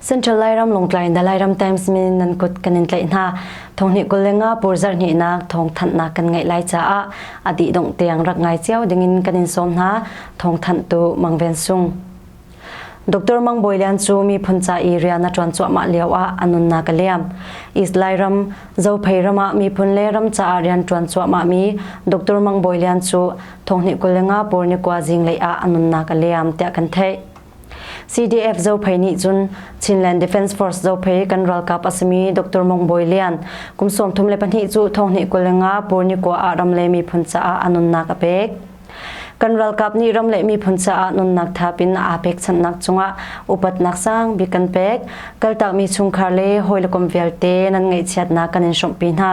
Central Lairam Lawngtlai The Lairam Times min nan kut kan in tlaih hna. Thonghnih 23 pur zarhhnihnak thawngthanhnak kan ngeih lai caah a dih dongh tiang rak ngai cio dingin kan in sawm hna. Thawngthanhtu Mang Ven Sung. Dr. Mang Bawi Lian cu miphun ca i rian a ṭuan cuahmah lio ah a nunnak a liam. East Lairam, Zophei ram ah miphun le ram caah rian ṭuan cuahmahmi Dr. Mang Bawi Lian cu thonghnih 25 pur nikua zinglei ah a nunnak a liam tiah kan theih. CDF Zophei nih cun Chinland Defence Force Zophei kan ralkap a simi Dr. Mong Bawi Lian kum 32 cu thonghnih 25 pur nikua ah ram le miphun caah a nunnak a pek. Kan ralkap nih ram le miphun caah nunnak thap in aa pekchanhnak cungah upatnak sang bik kan pek. Kaltakmi chungkhar le hawilekom vialte nan ngaihchiatnak kan in hrawmhpi hna.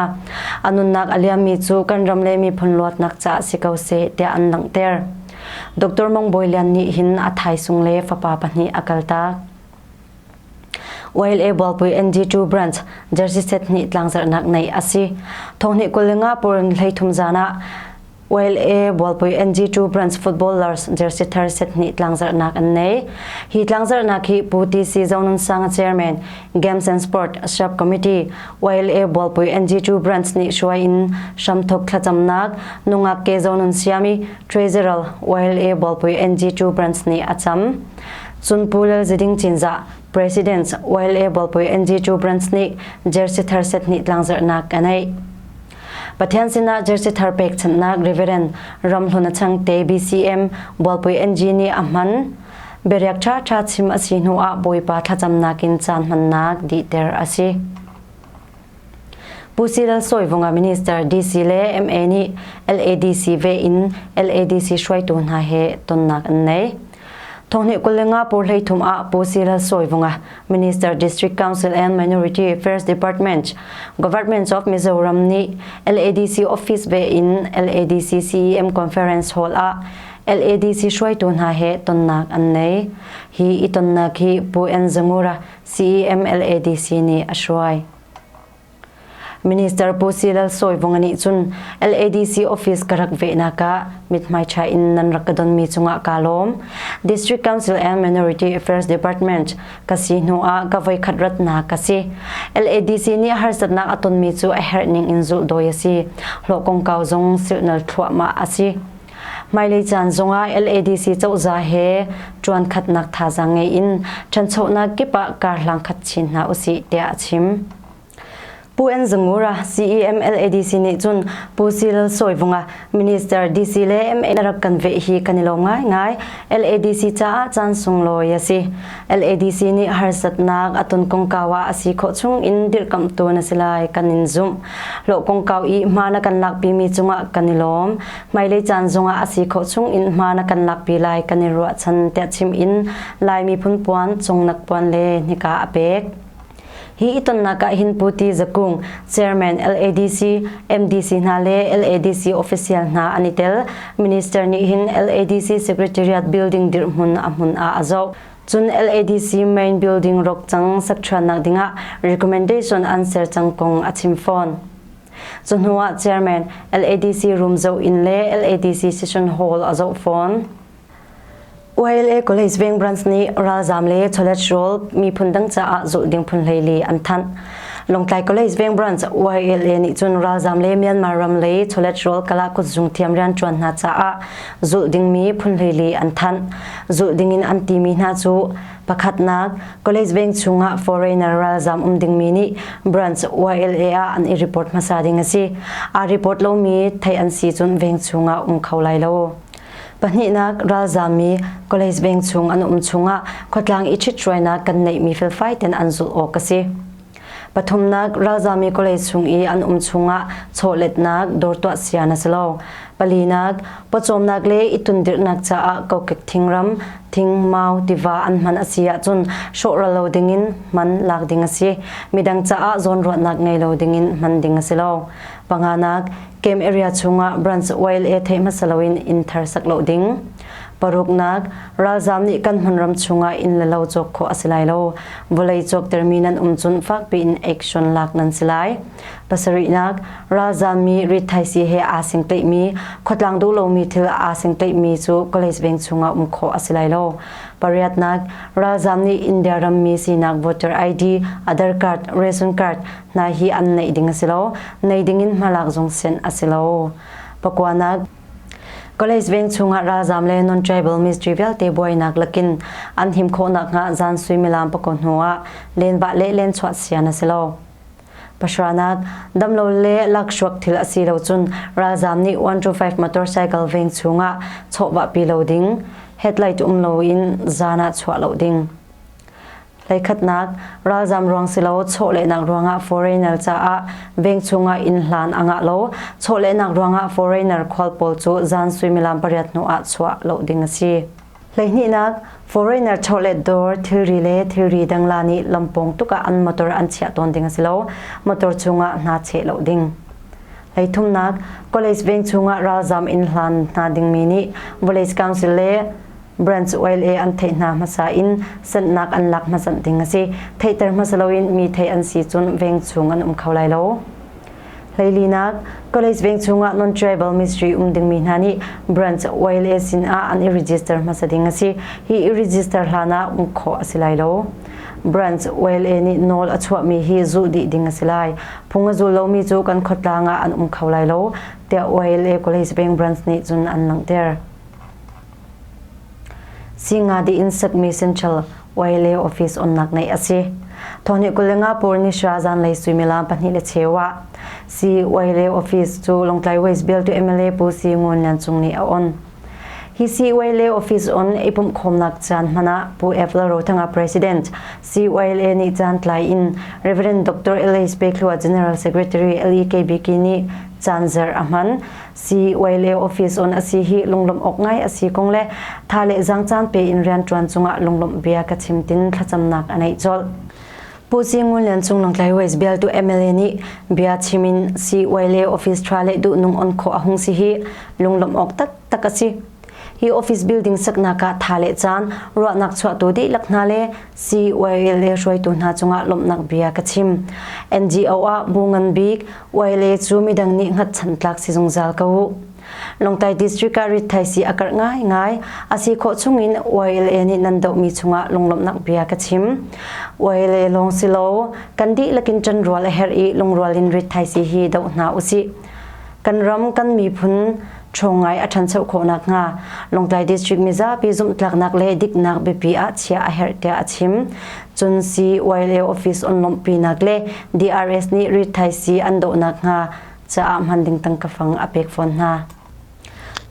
A nunnak a liammi cu kan ram le miphun luatnak caah si ko seh tiah an langhter. Dr. Mong Bawi Lian nih hin a thaisung le fapa pahnih a kaltak. YLA Bualpui NG2 Branch Jersey set hnih tlangzarhnak nei a si. Thonghnih 25 purun 33 zan ah YLA Bualpui NG2 Branch Footballers jersey thar set hnih tlangzarhnak an nei. Hi tlangzarhnak hi Pu TC Zonun Sang Chairman, Games and Sport Sub Committee, YLA Bualpui NG2 Branch nih hruai in hramthok thlacamnak nungak ke Zonun Siami Treasurer YLA Bualpui NG2 Branch nih a cam. Cun Pu Lal Ziding Cinzah President YLA Bualpui NG2 Branch nih jersey thar set hnih tlangzarhnak a neih. Pathian sinah jersey thar pekchanhnak Reverend Ramhlun a changte BCM Bualpui NG nih a hman. Biariak ṭhaṭha chim a si hnu ah Bawipa thlacamnak in caan hmannak dihter a si. Pu Silal Sawivunga Minister DC le MA nih LADC ve in LADC hruaitu hna he tonnak an nei. Thonghnih 25 pur 33 ah Pu Silal Sawivunga Minister District Council and Minority Affairs Department Government of Mizoram nih LADC office ve in LADC CEM Conference Hall ah LADC hruaitu hna he tonnak an nei. Hi i tonnak hi Pu N. Zangura CEM LADC nih a hruai. Minister Pu Silal Sawivunga nih cun LADC office ka rak vehnak ah mithmai ṭha in nan rak ka donmi cungah kaa lawm. District Council and Minority Affairs Department ka si hnu ah ka voikhat ratnak ka si. LADC nih harsatnak a tonmi cu a herh ning in zulh dawi a si. Hlawh kongkau zong silhnal thluahmah a si. Hmailei caan zongah LADC cozah he ṭuan khatnak thazaang ngei in ṭhanchonak kip ah karhlang khat chin hna usih tiah a chim. Pu N. Zangura, CEM LADC nih cun Pu Silal Sawivunga, Minister DC le MA rak kan veh hi kan i lawm ngaingai. LADC caah caan sunglawi a si. LADC nih harsatnak a ton kongkau ah a si khawh chung in dirhkamhtu na si lai kan in zumh. Hlawh kongkau i hma na kan lakpimi cungah kan i lawm. Hmailei caan zongah a si khawh chung in hma na kan lakpi lai kan i ruahchan tiah chim in Lai miphun puan, cungnak puan le hnika a pek. Hi itonnak ah hin Pu Ti Zakung, Chairman LADC, MDC hna le LADC official hna an i tel. Minister nih hin LADC Secretariat building dirhmun a hmun ah a zoh. Cun LADC main building rok cang sakṭhuannak dingah recommendation an ser cang kong a chim fawn. Cu hnuah Chairman LADC room zoh in le LADC session hall a zoh fawn. YLA College Veng Branch nih ralzaam le chawlet rawl miphun dang caah zulh ding phun 14 an thanh. Lawngtlai College Veng Branch YLA nih cun ralzaam le Myanmar ram lei chawlet rawl kala kutzung thiam rianṭuan hna caah zulh dingmi phun 14 an thanh. Zulh dingin an timi hna cu pakhatnak College Veng chungah foreigner ralzaam um dingmi nih branch YLA ah an i report hmasa ding a si. Aa report lomi theih an si cun veng chungah um kho lai lo. Pahnihnak ralzaammi college veng chung an um chungah khuatlang i ṭhithruainak kan neihmi felfai ten an zulh awk a si. Pathumnak ralzaammi college chung i an um chungah chawletnak dawr tuah sian a si lo. Palinak pawcawmnak le i tundirhnak caah kokek thingram, thing, mau, tiva an hman a si ahcun hrawhral lo dingin hman lak ding a si. Midang caah zawnruahnak ngei lo dingin hman ding a si lo. Panganak camp area chungah branch YLA theih hmasa loin inn thar sak lo ding. Paruknak, ralzaam nih kan hmunram chungah inn le lo cawk khawh a si lai lo. Vawlei cawktermi nan um cun fakpi in action lak nan si lai. Pasarihnak, ralzaam mi rithaisii he aa singtlaihmi, khuatlang duh lomi thil aa singtlaihmi cu college veng chungah um khawh a si lai lo. Pariatnak, ralzaam nih India rammi sinak voter ID, Aadhaar card, ration card hna hi an neih ding a si lo. Nei ding in hmalak zong sianh a si lo. Pakuanak, College veng chungah ralzaam le non-tribal ministry vialte buainak lakin an him khawh nakhnga zan suimilam pakaw hnu ah lenvah le lenchuah sian a si lo. Pahranak, damlo le lakhruak thil a si lo cun ralzaam nih 125 motorcycle veng chungah chawhvah pi lo ding, headlight um loin zan ah chuah lo ding. Hleikhatnak, ralzaam ruang si lo chawlehnak ruangah foreigner caah veng chungah inn hlan a ngah lo. Chawlehnak ruangah foreigner khual pawl cu zan suimilam pariat hnu ah chuah lo ding a si. Hleihnihnak, foreigner chawleh dawr thilri le thilri dangla nih lampawng tuk ah an motor an chiah tawn ding a si lo. Motor chungah hna cheh lo ding. Hleithumnak, college veng chungah ralzaam inn hlan hna dingmi nih village council le branch YLA an theih hna hmasa in sanhnak an lak hmasat ding a si. Theihter hmasa loin mi theih an si cun veng chung an um kho lai lo. Hleilinak, college veng chungah non-tribal ministry um dingmi hna nih branch YLA sin ah an i register hmasa ding a si. Hi i register hlan ah um khawh a si lai lo. Branch YLA nih nawl a chuahmi hi zulh dih ding a si lai. Phung a zul lomi cu kan khuatlang ah an um kho lai lo, tiah YLA College Veng Branch nih cun an langhter. Singa di in sakmi Central YLA office onnak neih a si. Thawhnih 25 Pur Nishra zanlei suimilam pahnih le cheu ah si YLA office cu Lawngtlai West bialtu MLA Pu Si Ngun Lian Cung nih a on. Hi CYLA office on i pumhkhawmnak caan hman ah Pu F. Lalrothanga President, CYLA nih caan tlai in Reverend Dr. L.H. Pekhlua General Secretary LEKBK nih caan zer a hman. CYLA office on a si hi lunglawmh awk ngai a si kong le tha le zaang caan pe in rianṭuan cungah lunglawmh bia ka chim tin thlacamnak a neih colh. Pu Si Ngun Lian Cung Lawngtlai West bialtu MLA nih bia chim in CYLA office ṭha le duhnung on khawh a hung si hi lunglawmh awk taktak a si. Hi office building saknak ah tha le caan ruahnak chuahtu dihlak hna le CYLA hruaitu hna cungah lawmhnak bia ka chim. NGO ah bu ngan bik YLA cu midang nih hngatchan tlak si zungzal ko u. Lawngtlai District ah rithaisii a karh ngaingai. A si khawh chungin YLA nih nan dohmi chungah lunglawmhnak bia ka chim. YLA lawng si lo, kan dihlak in ṭanrual a herh i lungrual in rithaisii hi doh hna usih. Kan ram, kan miphun ṭhawng ngai a ṭhancho khawh nakhnga Lawngtlai District mizapi zumhtlaknak le diknak biapi ah chiah a herh tiah a chim. Cun CYLA office on lawmhpinak le DRS nih rithaisii an doh nakhnga caah hman ding tangka fang a pek fawn hna.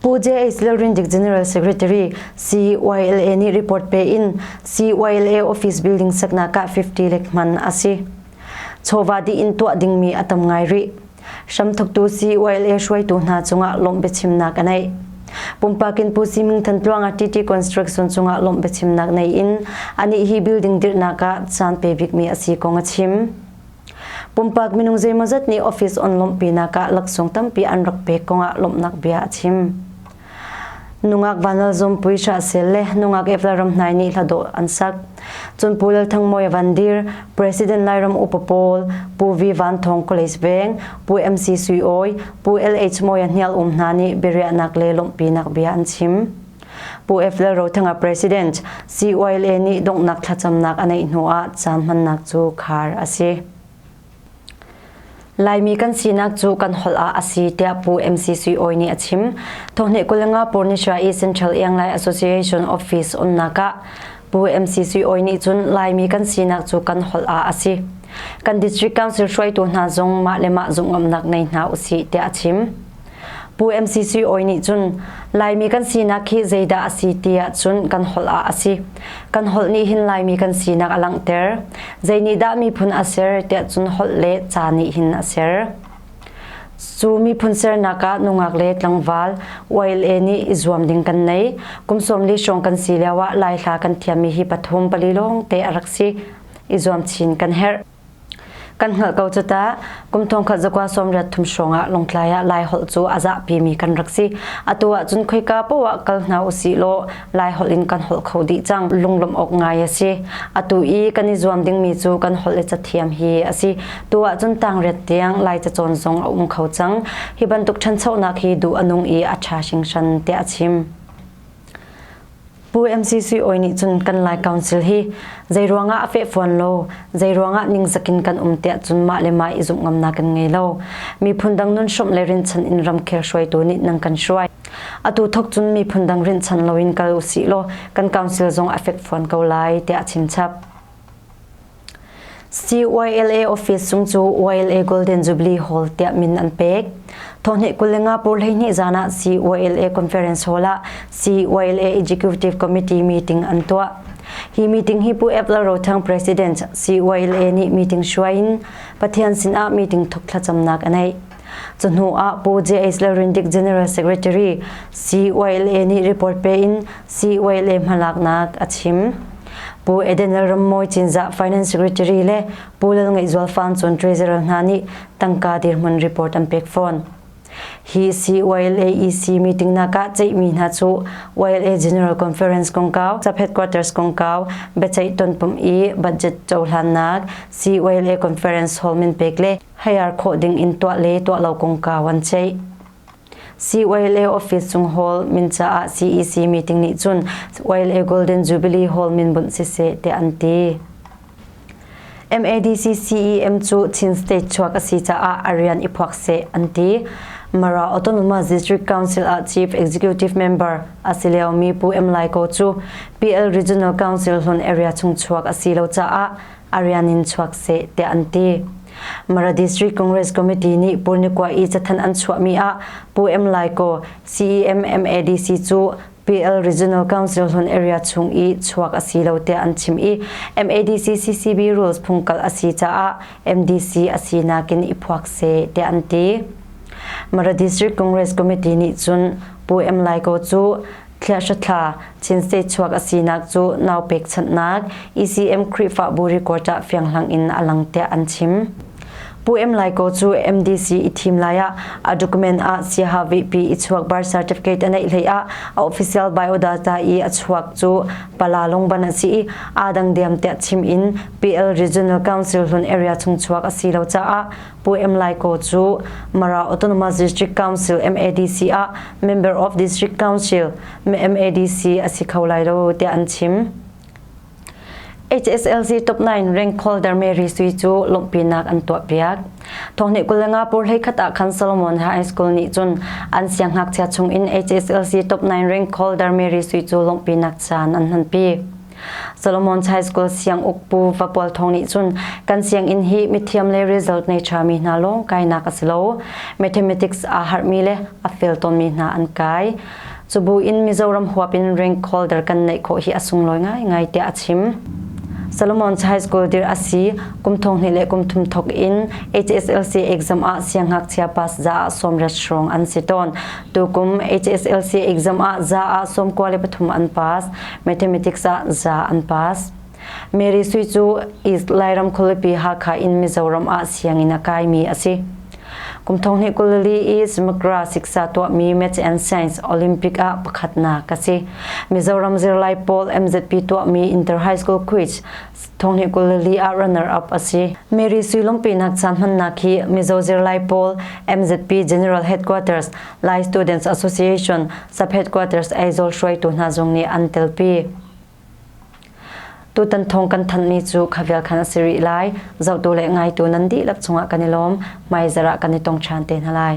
Pu J.H. Lalrindik General Secretary CYLA nih report pe in CYLA office building saknak ah 50 lek hman a si. Chawva dih in tuah dingmi a tam ngai rih. Hramthawktu CYLA hruaitu hna cungah lawmh biachimnak a neih. Pumpak in Pu Si Ming Than Tluang ah TT Construction cungah lawmh biachimnak nei in anih hi building dirhnak ah caan pe bikmi a si kong a chim. Pumpak minung zeimawzat nih office on lawmhpinak ah laksawng tampi an rak pek kongah lawmhnak bia a chim. Nungak Vanlal Zawmpui Hrahsel le nungak Evla Ramhnai nih hladawh an sak. Cun Pu Lal Thang Mawi a van dir, President Lairam upa pawl, Pu V Van Thawng College Veng, Pu MC Sui Awi, Pu LH Mawi a hnial um hna nih biariahnak le lawmhpinak bia an chim. Pu F Lal Rothanga President, CYLA nih donghnak thlacamnak a neih hnu ah caan hmannak cu khar a si. Laimi kan sinak cu kan holh ah a si tiah Pu MC Sui Awi nih a chim. Thawhnih 25 Purnisha i Central Ianglai Association office umnak ah Pu MC Sui Awi nih cun Laimi kan sinak cu kan holh ah a si. Kan district council hruaitu hna zong mah le mah zumhngamnak nei hna usih tiah a chim. Pu MCC Awi nih cun Laimi kan sinak hi zeidah a si ti ahcun kan holh ah a si. Kan holh nih hin Laimi kan sinak a langhter. Zei nih dah miphun a ser tiah cun holh le ca nih hin a ser. Cu miphun sernak ah nungak le tlangval YLA nih i zuam ding kan nei. Kum 40 hrawng kan si lio ah Lai hla kan thiammi hi pathum pali lawng te a rak si. I zuam chin kan herh. Kan hngalh ko cu ta, kum thongkhat zakua 83 hrawng ah Lawngtlai ah Lai holh cu a zahpimi kan rak si. Atu ahcun khoika paoh ah kal hna usih law Lai holh in kan holh kho dih cang. Lunglawmh awk ngai a si. Atu i kan i zuam dingmi cu kan holh le cathiam hi a si. Tu ahcun tangriat tiang Lai cacawn zong a um kho cang. Hi bantuk ṭhanchonak hi duh a nung i a ṭha hringhran tiah a chim. Pu MCC Oi nih cun kan Lai Council hi zeiruangah a fehfuan lo, zeiruangah ningzak in kan um tiah cun mah le mah i zumh ngamnak kan ngei lo. Miphun dang nun hrawmh le rinchan in ramkhel hruaitu nih nang kan hruai. Atu thok cun miphun dang rinchan loin kal usih law kan council zong a fekfuan ko lai tiah a chim chap. CYLA office chung cu YLA Golden Jubilee Hall tiah min an pek. Thawhnih 25 pur 12 zan ah CYLA Conference Hall ah CYLA Executive Committee meeting an tuah. Hi meeting hi Pu Ep Lalrothang President CYLA nih meeting hruai in Pathian sinah meeting thok thlacamnak a neih. Cu hnu ah Pu J.H. Lalrindik General Secretary CYLA nih report pe in CYLA hmalaknak a chim. Pu Eden Lalrammawi Cinzah Finance Secretary le Pu Lalngaihzual Fangcun Treasurer hna nih tangka dirhmun report an pek fawn. Hi CYLAEC meeting nak ah ceihmi hna cu YLA General Conference kongkau, Sub Headquarters kongkau, biaceih tonpumh i budget cohlannak, CYLA Conference Hall min pek le hire khawh ding in tuah le tuah lo kongkau an ceih. CYLA office chung hall min caah CEC meeting nih cun YLA Golden Jubilee Hall min bunh siseh tiah an ti. MADC CEM cu Chin State chuak a si caah a rian i phuak seh an ti. Mara Autonomous District Council ah Chief Executive Member a si liomi Pu M Lai Ko cu PL Regional Council hlun area chung chuak a si lo caah a rian in chuak seh tiah an ti. Mara District Congress Committee nih Purnikua i cathanh an chuahmi ah Pu M Lai Ko CEM MADC cu PL Regional Council hlun area chung i chuak a si lo tiah an chim i MADC CCB rules phungkal a si caah MDC a sinak in i phuak seh tiah an ti. Mara District Congress Committee nih cun Pu M Lai Ko cu Thliahhrathla Chin State chuak a sinak cu nau pekchanhnak ECM Khrihfabu record ah fianghlang in a lang tiah an chim. Pu M Lai Ko cu MDC i thim lai ah a document ah Siaha VP i chuak birth certificate a neih hlei ah a official biodata i a chuak cu Pala lungban a si i aa dang diam tiah chim in PL Regional Council hlun area chung chuak a si lo caah Pu M Lai Ko cu Mara Autonomous District Council MADC ah Member of District Council MADC a si kho lai lo tiah an chim. HSLC Top 9 rank holder Mary Sui cu lawmhpinak an tuahpiak. Thonghnih 25 pur 11 ah khan Solomon High School nih cun an siangngakchia chung in HSLC Top 9 rank holder Mary Sui cu lawmhpinak caan an hmanpi. Solomon High School sianguk Pu Vapual Thawng nih cun kan sianginn hi mithiam le result nei ṭhami hna lawng kainak a si lo. Mathematics aa harhmi le a fel tawnmi hna an kai. Cubu in Mizoram huap in rank holder kan neih khawh hi a sunglawi ngaingai tiah a chim. Solomon High School dir a si kum 2013 thawk in HSLC exam ah siangngakchia pass za ah 80 hrawng an si tawn. Tukum HSLC exam ah za ah 93 an pass. Mathematics ah za an pass. Mary Sui cu East Lairam khualipi Hakha in Mizoram ah sianginn a kaimi a si. Kum 2024 i Smagra siksa tuahmi Maths and Science Olympic ah pakhatnak a si. Mizoram zirlai pawl MZP tuahmi Inter High School Quiz 2024 ah runner up a si. Mary Sui lawmhpinak caan hmannak hi Mizo zirlai pawl MZP General Headquarters Lai Students Association Sub Headquarters Aizawl hruaitu hna zong nih an telpi. Tutan thawng kan thanhmi cu khavel khan a si rih lai. Zohtu le ngaitu nan dihlak cungah kan i lawm. Hmaizarh ah kan i tong ṭhan te hna lai.